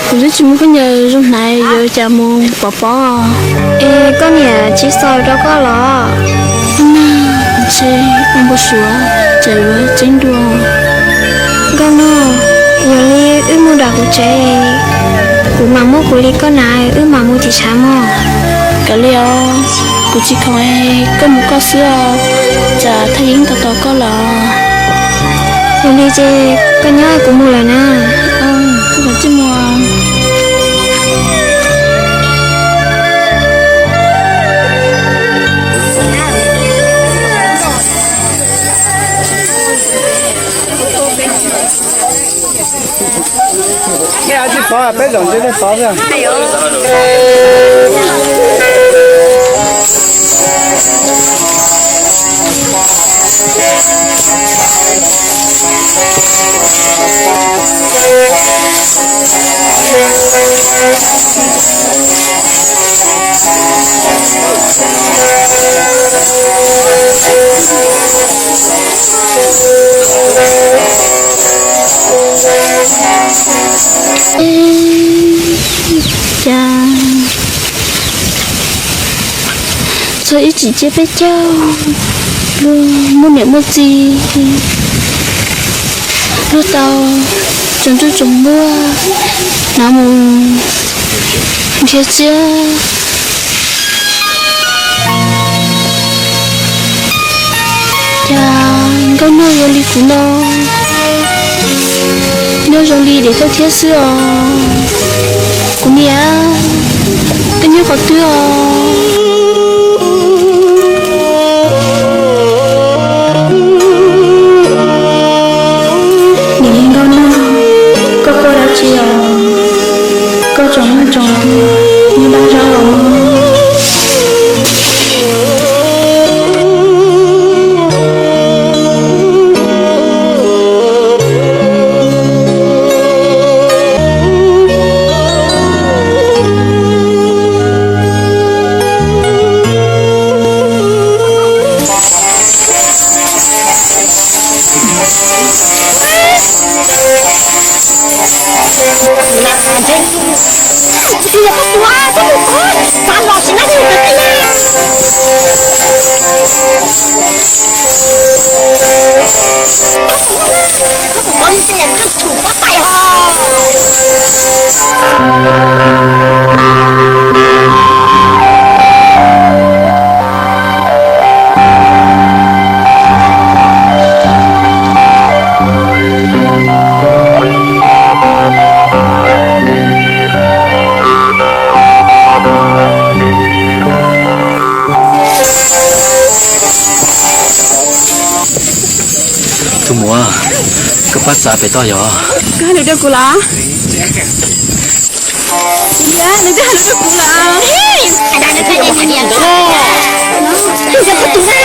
Kuv twb tsis muaj khaub ncaws zoo hnaiv yuav cas mus pov pob. Es koj niam tsis xaus rau koj los? Nag ntshe ua npau suav tseem yuav ceeb dua. Nkauj Nog, yog li wb mus nram kuv tsev, kuv mam muab kuv li koj na, wb mam mus tim tshav mog. Kav liam os, kuv tsis khoom, koj mus koj xwb os, tsam Thaj Yeeb tos tos koj lawm. Yog li ces koj nyob, kuv mus lawm na. Koj mus tsis mus. Nej tsis pov, peb zaum ntsis nej pov xwb. Cas txog ib tsim ciaj peb caug, luag muaj niam muaj txiv, luag tau tsaus ntuj tsaus muag hnav mus nrhiav txiaj. Cas Nkauj Nog yog li kuv no, nyob zoo li daim tawb thiab xwb os. Kuv niam, koj nyob qhov twg os? Niam Nkauj Nog, koj quaj dab tsi os? Koj tsoom mloog tsoom nyob dab zog los? Tus muam, koj pab txav pem toj yog? Koj hais lus rau kuv los? Nws twb hais lus rau kuv lawm.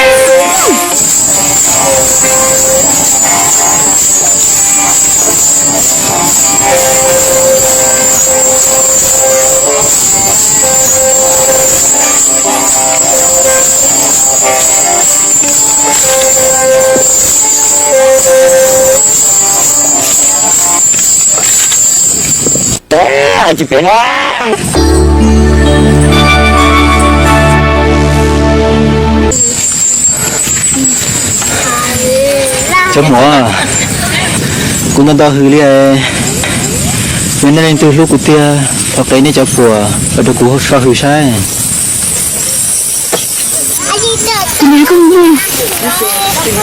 Cov muam, kuv nto nto hws li, yog nej leej twg hlub kuv tiag, thov qhia nej cov puas los rau kuv so hws saib.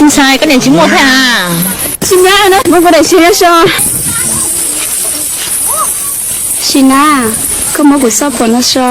Ntxhais, koj niam tsis muaj thiab a? Tsis muaj na, muab kuv daim siab nyob so. Sim na, koj muab kuv txoj puas no so.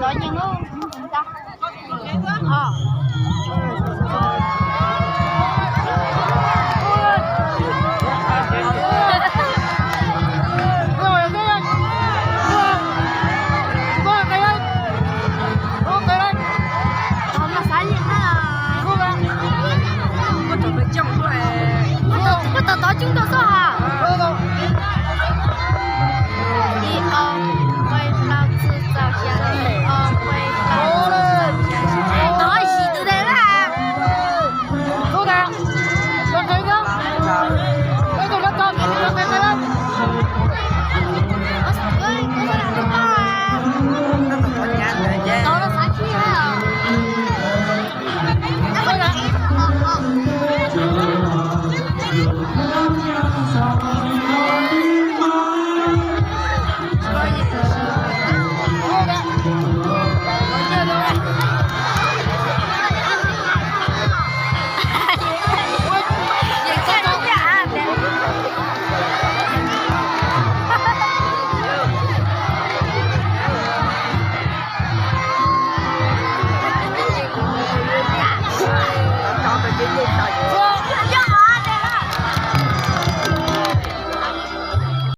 Lov nyeeg os.